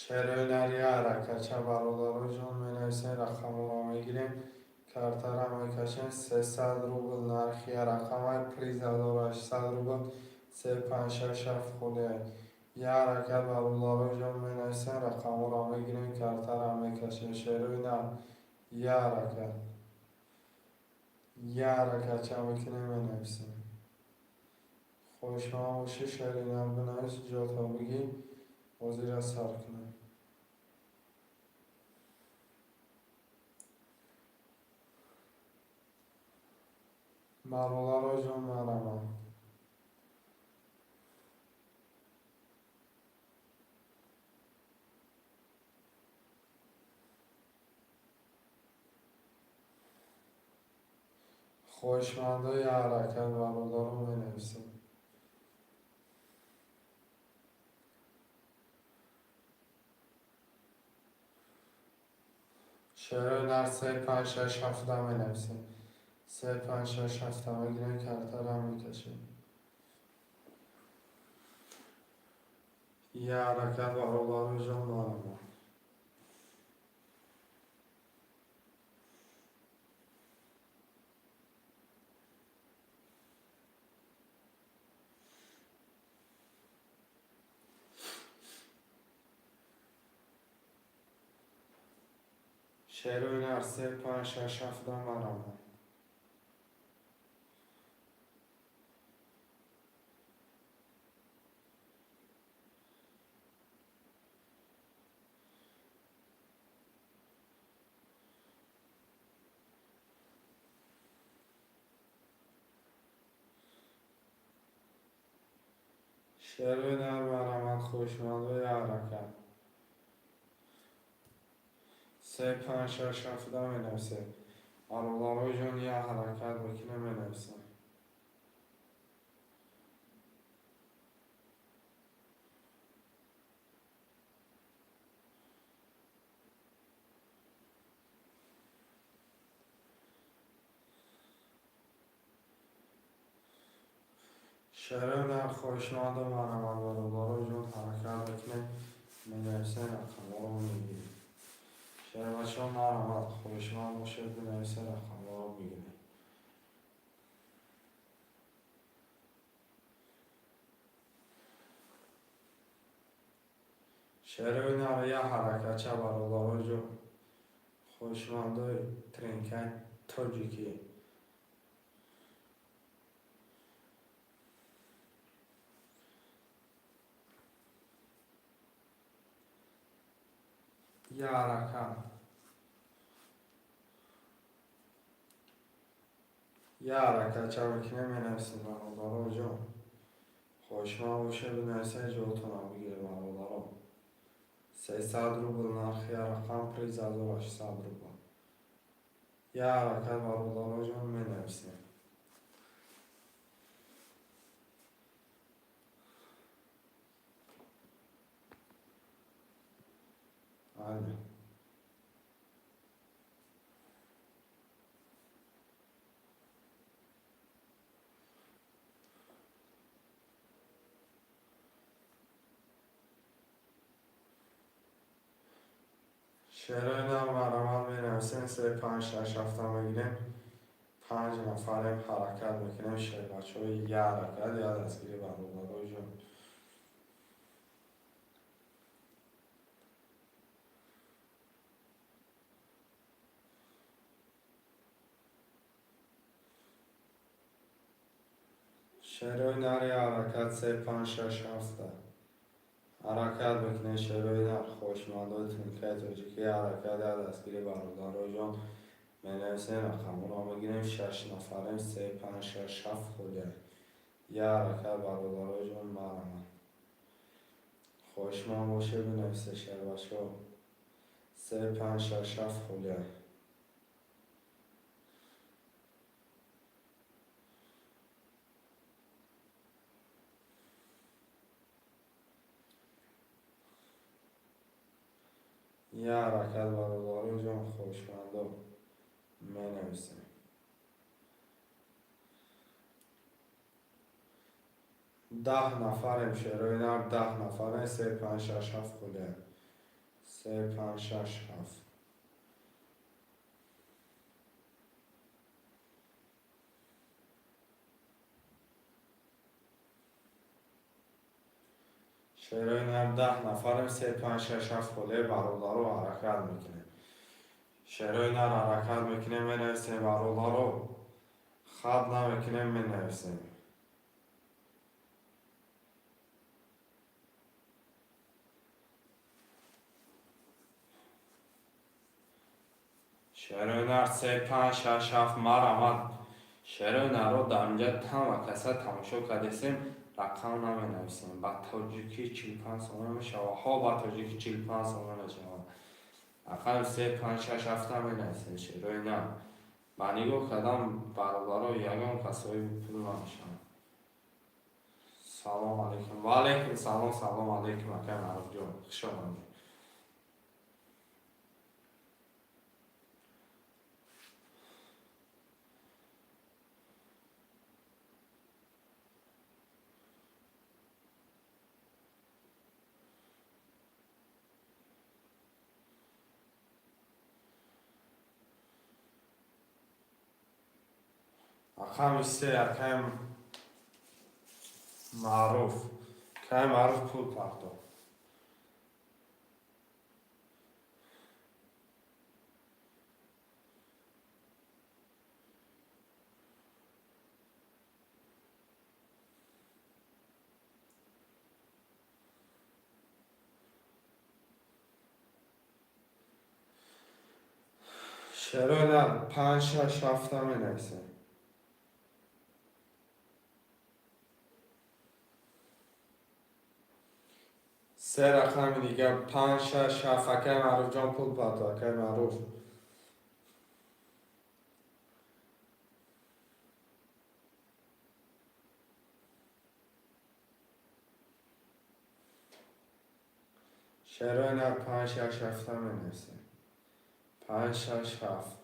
Шерои нар, як ҳаракатча, бародароҷон, менависем, рақамҳоро мегирем, картаро мекашем. 300 рубл нархи як рақамай, приз 1800 рубл. Се, панҷ, шаш, ҳафт холия. Як ҳаракат, бародароҷон, менависем, рақамҳоро мегирем, картаро мекашем. Шерои нар, як ҳаракат, як ҳаракатча мекунем, менависем. Хоҳишманд бошӣ, шери нар бинавис, ҷото бигӣ, бозиро сар кунем. Бародароҷон, марамад. Хоҳишмандои ҳаракат, бародарон, менависем. Шерои нар, се, панҷ, шаш, ҳафта менависем. Се, панҷ, шаш, ҳафта мегирем, картаро мекашем. Як ҳаракат, бародароҷон, марамад. Шерои нар, се, панҷ, шаш, ҳафта, марамад. Шерои нар, марамад, хоҳишмандои ҳаракат. Се, панҷ, шаш, ҳафта менависем. Бародароҷон, як ҳаракат мекунем, менависем. Шерои нар, хоҳишмандо, марамад, бародароҷон, ҳаракат мекунем, менависем, рақамҳоро мегирем. Шербачаҳо, марамад, хоҳишманд бошед, бинависед, рақамҳоро бигиред. Шерои нар, як ҳаракатча, бародароҷон, хоҳишмандои тренкаи тоҷикӣ. Як ҳаракат, як ҳаракатча мекунем, менависем, бародароҷон. Хоҳишманд бошед, бинависед, ҷоятонро бигиред, бародарон. 300 рубл нархи як рақам, приз 1800 рубл. Як ҳаракат, бародароҷон, менависем. Бале. Шерои нар, марҳамат, менависем. Се, панҷ, шаш, ҳафта мегирем. Панҷ нафарем, ҳаракат мекунем. Шербачаҳои, я ҳаракат, я дастгирӣ, бародарои ҷон. Шерои нари, ҳаракат. Се, панҷ, шаш, ҳафта ҳаракат мекунем. Шерои нар, хоҳишмандои тункаи тоҷикӣ, ҳаракат, я дастгирӣ, бародарои ҷон. Менависем, рақамҳоро мегирем. Шаш нафарем. Се, панҷ, шаш, ҳафт холия. Я ҳаракат, бародарои ҷон, марҳамат. Хоҳишманд бошед, бинависед, шербачаҳо. Се, панҷ, шаш, ҳафт холия. Я ҳаракат, бародарои ҷон, хоҳишмандо, менависем. 10 нафарем, шерои нар, 10 нафарем. Се, панҷ, шаш, ҳафт холия. Се, панҷ, шаш, ҳафт. Шерои нар, 10 нафарем. Се, панҷ, шаш, ҳафт холия. Бародаро, ҳаракат мекунем. Шерои нар, ҳаракат мекунем, менависем, бародаро. Хат намекунем, менависем. Шерои нар, се, панҷ, шаш, ҳафт, марҳамат. Шерои нарро дар инҷа ҳама каса тамошо кардесем, рақам наменависем. Ба тоҷикӣ 45 сомон мешавад. Ҳо, ба тоҷикӣ 45 сомон мешавад. Рақами се, панҷ, шаш, ҳафта менависем, шерои нар. Ба нигоҳ кардам, бародаро, ягон кас соҳиби пул намешавад. Салом алейкум. Ва алейкум салом, салом алейкум, акай Маъруфҷон, хуш омадед. Рақами се, акай Маъруф. Акай Маъруф пул партофт. Шерои нар, панҷ, шаш, ҳафта менависем. Се рақами дига, панҷ, шаш, ҳафт. Акай Маъруфҷон, пул партофт, акай Маъруф. Шерои нар, панҷ, шаш, ҳафта менависем. Панҷ, шаш, ҳафт.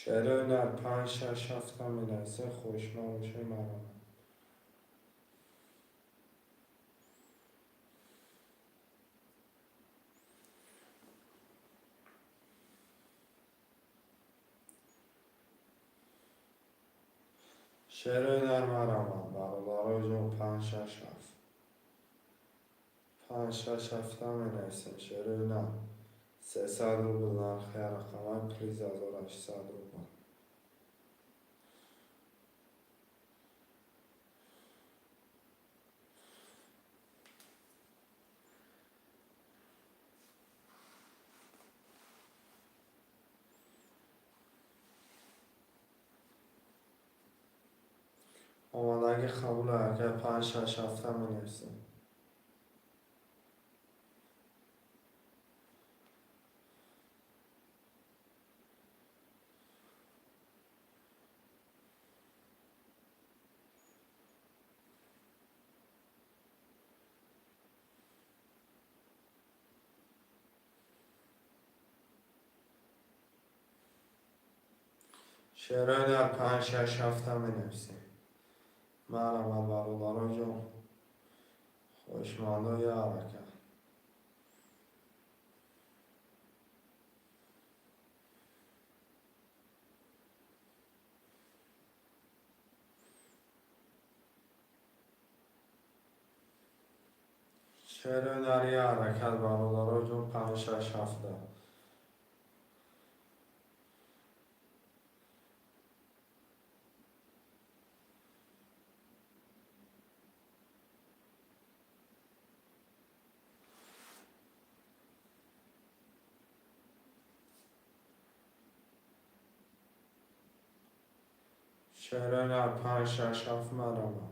Шерои нар, панҷ, шаш, ҳафта менависем. Хоҳишманд бошед, марҳамат. Шерои нар, марҳамат, бародарои ҷон, панҷ, шаш, ҳафт. Панҷ, шаш, ҳафта менависем, шерои нар. 300 рубл нархи рақамай, приз 1800 рубл. Омадагӣ қабул, ака. Панҷ, шаш, ҳафта менависем. Шерои нар панҷ, шаш, ҳафта менависем. Марҳамат, бародароҷон, хоҳишмандо, я ҳаракат. Шерои нар, я ҳаракат, бародароҷон, панҷ, шаш, ҳафта. Шерои нар, панҷ, шаш, ҳафт, марҳамат.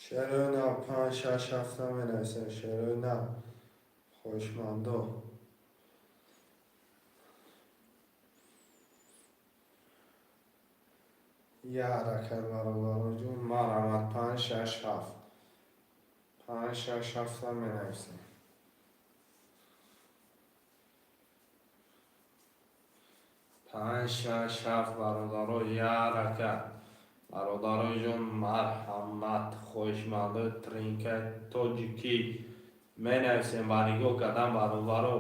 Шерои нар, панҷ, шаш, ҳафта менависем. Шерои нар, хоҳишмандо. Я ҳаракат, бародароҷон, марҳамат, панҷ, шаш, ҳафт. Панҷ, шаш, ҳафта менависем. Панҷ, шаш, ҳафт, бародаро, я ҳаракат. Бародароҷон, марҳамат, хоҳишмандои тринкаи тоҷикӣ менависем. Ба нигоҳ кардан, бародаро,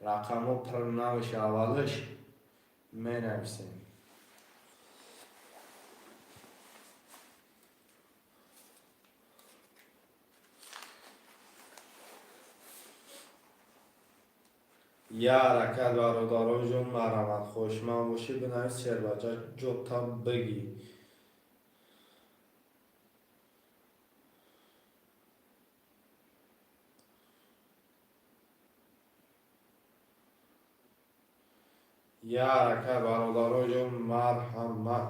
рақамҳо пур намеша, аввалаш менависем. Я ҳаракат, бародароҷон, марҳамат, хоҳишманд бошӣ, бинавис, шербача, ҷота бигӣ. Я ҳаракат, бародароҷон, марҳамат.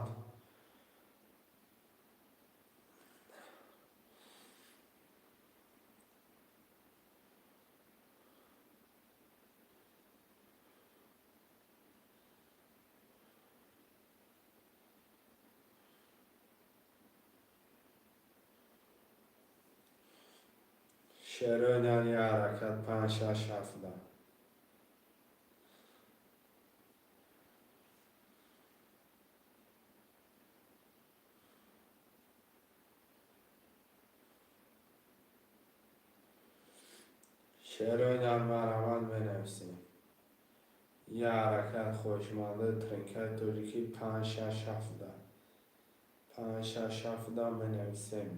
Шерои нар, я ҳаракат, панҷ, шаш, ҳафта. Шерои нар, марҳамат, менависем. Я ҳаракат, хоҳишмандои тринкаи тоҷикӣ, панҷ, шаш, ҳафта. Панҷ, шаш, ҳафта менависем.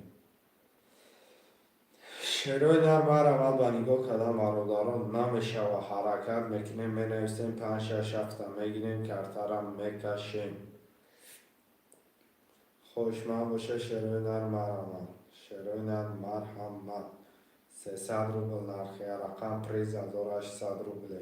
Шерои нар, марҳамат, ба нигоҳ кардан, бародарон, намешава, ҳаракат мекунем, менависем, панҷ, шаш, ҳафта мегирем, картара мекашем. Хоҳишманд боша, шерои нар, марҳамат. Шерои нар, марҳамат. 300 рубл нархи рақам, приз 1800 рубле.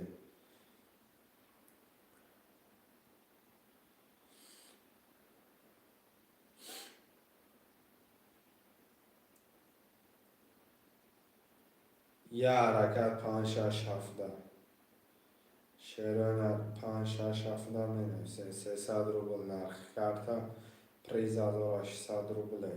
Я ҳаракат, панҷ, шаш, ҳафта. Шерои нар, панҷ, шаш, ҳафта менависем. 300 рубл нархи карта, приз 1800 рубле.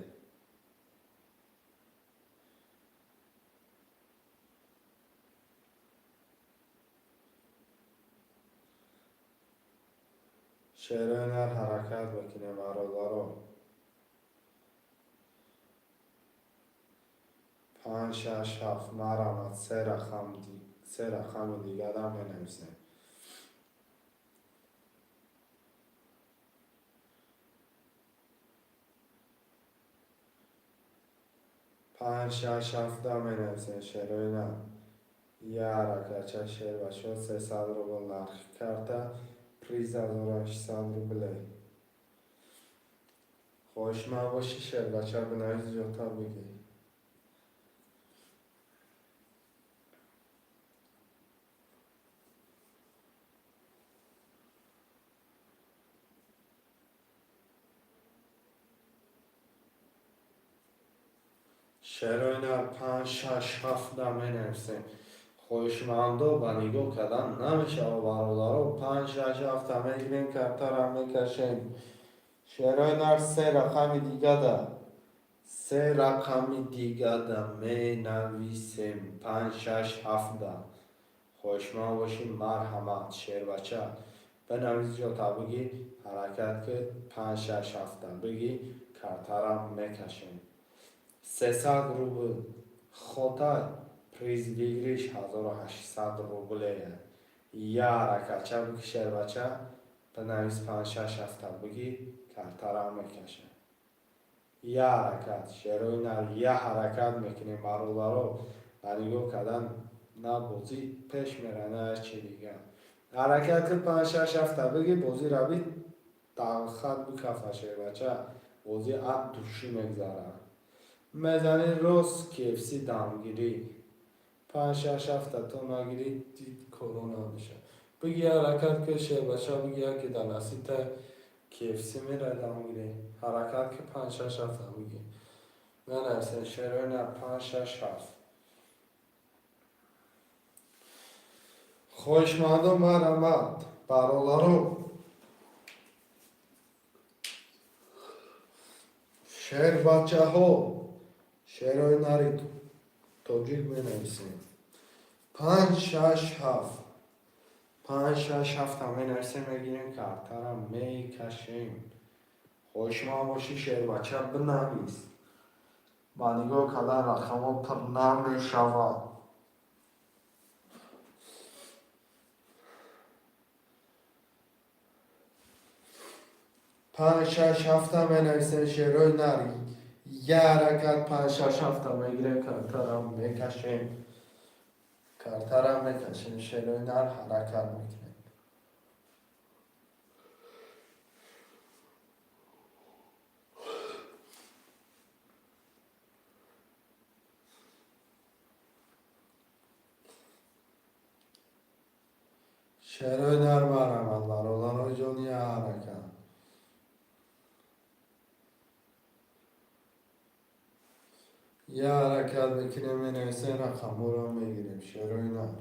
Шерои нар, ҳаракат мекунем, бародаро. Панҷ, шаш, ҳафт, марҳамат, се рақами дигарам менависем. Панҷ, шаш, ҳафта менависем. Шерои нар. Я ҳаракатча, шербачо, 300 рубл нархи карта, приз 1800 рубле. Хоҳишманд бошӣ, шербача, бинавис, ҷота бигӣ. Шерои нар, панҷ, шаш, ҳафта менависем. Хоҳишмандо, ба нигоҳ кардан намешава, бародаро. Панҷ, шаш, ҳафта мегирем, картара мекашем. Шерои нар, се рақами дигада, се рақами дигада менависем. Панҷ, шаш, ҳафта. Хоҳишманд бошӣ, марҳамат, шербача, бинавис, ҷота бигӣ, ҳаракат ки, панҷ, шаш, ҳафта бигӣ, картара мекашем. 300 рубл хотай, приз выигрыш 1800 рублея. Я ҳаракатча бигӣ, шербача, бинавис, панҷ, шаш, ҳафта бигӣ, картара мекашем. Я ҳаракат, шерои нар, я ҳаракат мекунем, бародаро. Ба нигоҳ кардан на бозӣ пеш мера, на чи дигар. Ҳаракат ки, панҷ, шаш, ҳафта бигӣ, бозӣ раби хат бикафа, шербача, бозӣ от души мегзарад. Мезанӣ рост KFC дамгирӣ. Панҷ, шаш, ҳафта то нагирӣ, дид коро намешавад. Биги, ҳаракат ки, шербача, биги, яке дар насибта KFC мера дамгирӣ. Ҳаракат ки, панҷ, шаш, ҳафта биги. Нанависем, шерои нар, панҷ, шаш, ҳафт. Хоҳишмандо, марҳамат, бародаро, шербачаҳо, шерои нари тоҷик менависем. Панҷ, шаш, ҳафт, панҷ, шаш, ҳафта менависем, мегирем, картара мекашем. Хоҳишманд бошӣ, шербача, бинавис. Ба нигоҳ кардан рақамҳо пур намешавад. Панҷ, шаш, ҳафта менависем, шерои нар. Я ҳаракат, панҷ, шаш, ҳафта мегирем, картара мекашем, картара мекашем. Шерои нар, ҳаракат мекунем. Шерои нар, марҳамат, бародарои ҷон, я ҳаракат. Я ҳаракат мекунем, менависем, рақамҳоро мегирем. Шерои нар,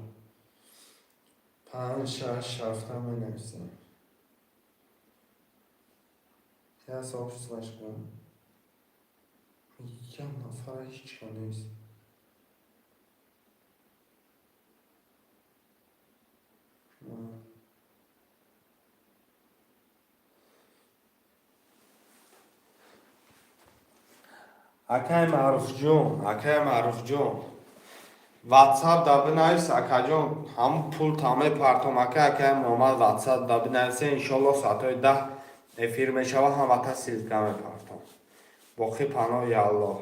панҷ, шаш, ҳафта менависем. Я сообщество ш кунам, як нафара ҳеҷ ка нест. Акай Маъруфҷон, акай Маъруфҷон, Ватсап да бинавис, акаҷон, ҳамун пул мепартом, ака. Акай Муҳаммад, Ватсап да бинависе, иншолло, соатҳои 10 эфир мешава, ҳамата ссылка мепартом. Боқӣ паноҳи Аллоҳ.